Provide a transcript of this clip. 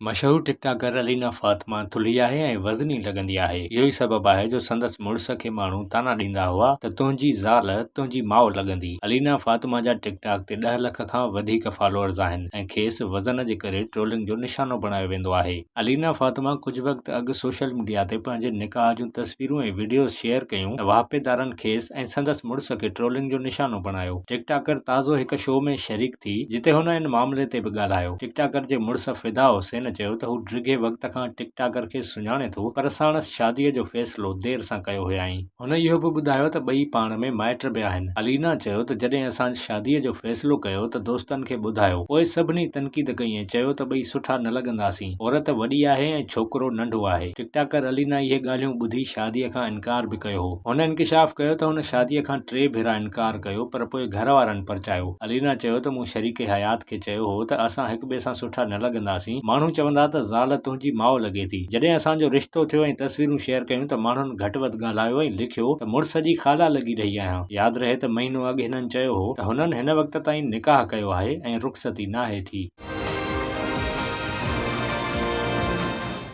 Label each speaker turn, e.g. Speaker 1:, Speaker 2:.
Speaker 1: مشهور ٽڪ ٽاڪر علينا فاطمه ٿلهي آهي ۽ وزني لڳندي آهي. اهو ئي سبب آهي جو سندس مڙس کي ماڻهو طعنا ڏيندا هئا ته تنهنجي زال تنهنجي ماء لڳندي. علينا فاطمه جا ٽڪ ٽاڪ تي ڏهه لک کان وڌيڪ فالوئرز آهن ۽ کيس وزن جي ڪري ٽرولنگ جو نشانو بڻايو ويندو آهي. علينا فاطمه ڪجهه وقت اڳ سوشل ميڊيا تي پنهنجي نڪاح جون تصويرون ۽ وڊيوز شيئر ڪيون ته واهپيدارن کيس ۽ سندس مڙس کي ٽرولنگ جو نشانو بڻايو. ٽڪ ٽاڪر تازو هڪ شو ۾ شريڪ ٿي، جتي هن ان معاملي تي به ڳالهايو. ٽڪ ٽاڪر جي مڙس فدا حسين چيو ته هو ڊگهي وقت کان ٽڪ ٽاڪر کي سڃاڻي ٿو پر ساڻس شاديء جو فيصلو دير سان ڪيو هيائين. هن اهو به ٻڌايو ته ٻئي پاڻ ۾ مائٽ به آهن. علينا چيو ته جڏهن اسان شاديء جو فيصلو ڪيو ته دوستن کي ٻڌايو، پوء سڀني تنقيد ڪئي ۽ چيو ته ٻئي سٺا نه لڳنداسين، عورت وڏي آهي ۽ ڇوڪرو ننڍو آهي. ٽڪ ٽاڪر علينا اهي ڳالهيون ٻڌي شاديء کان انڪار به ڪيو هو. هن انڪشاف ڪيو ته هن شاديء کان ٽي ڀيرا انڪار ڪيو پر پوء گهر وارن پرچايو. علينا چيو ته مون شريڪ حيات کي چيو هو ته اسان هڪ ٻئي سان سٺا نه لڳنداسين، ماڻهو چوندا ته زال تنهنجي ماء لڳي ٿي. جڏهن اسان جو رشتو ٿيو ۽ تصويرون شيئر ڪيون ته ماڻهن گهٽ وڌ ڳالهايو ۽ لکيو ته مڙس جي خالا لڳي رهي آهيان. ياد رهي ته مهينو اڳ هنن چيو هو ته هنن هن وقت تائين نڪاح ڪيو آهي ۽ رخصتي ناهي ٿي.